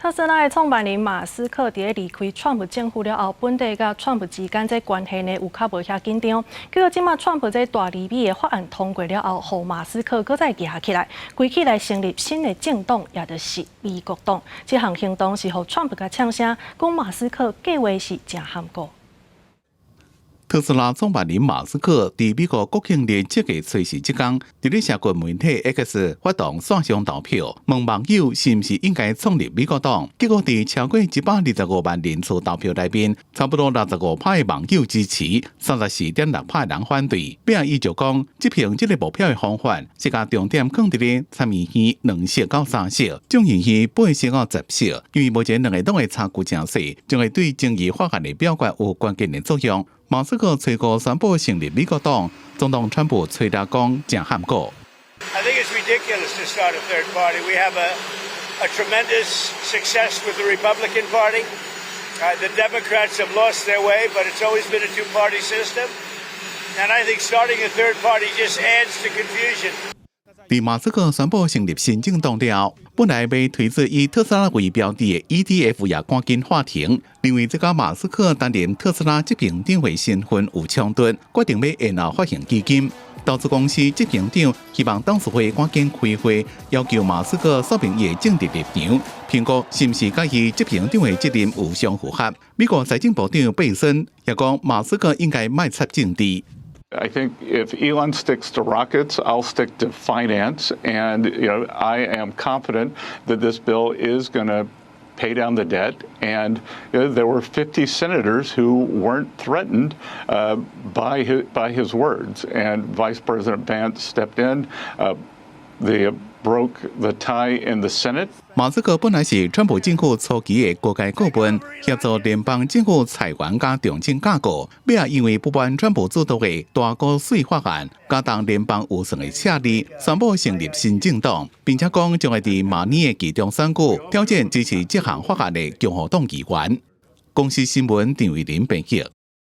特斯拉的創辦人馬斯克佇咧離開川普政府了後，本底佮川普之間這關係呢有較無遐緊張。結果這馬川普這大離美的法案通過了後，予馬斯克閣再舉起來，規氣來成立新的政黨，也就是美國黨。這項行動是予川普共嗆聲，講馬斯克計劃是誠含糊。特斯拉創辦人馬斯克佇美國國慶日7月初四這工，佇咧社群媒體 X 發動線上投票，問網友是毋是應該創立美國黨。結果佇超過125萬人次投票內面，差不多65趴的網友支持，34.6趴人反對。尾仔伊就講，執行這個目標的方法是共重點放佇咧參議院兩席到三席，眾議院八席到十席，因為目前兩個黨的差距誠細，將會對爭議法案的表決有關鍵的作用。馬斯克初步宣布成立美國黨，總統川普揣來講誠含糊。 I think it's ridiculous to start a third party. We have a tremendous success with the Republican Party. The Democrats have lost their way, but it's always been a two-party system. And I think starting a third party just adds to confusion. 佇馬斯克宣布成立新政黨了，本來欲推出以特斯拉為標的的 ETF 也趕緊喊停，認為這佮馬斯克擔任特斯拉執行長的身份有衝突，決定欲延後發行基金。投資公司執行長希望董事會趕緊開會，要求馬斯克說明伊的政治立場，評估是毋是佮伊執行長的責任有相符合。美國財政部長貝森也講，馬斯克應該莫插政治。 I think if Elon sticks to rockets, I'll stick to finance. And I am confident that this bill is going to pay down the debt. And there were 50 senators who weren't threatened by his words. And Vice President Vance stepped in. They broke the tie in the Senate. 馬斯克本來是川普政府初期的高階顧問，協助聯邦政府裁員佮重整架構。尾仔因為不滿川普主導的大股稅法案，加重聯邦預算的赤字，宣布成立新政黨，並且講將會佇明年的期中選舉挑戰支持這項法案的共和黨議員。公視新聞陳慧琳編譯。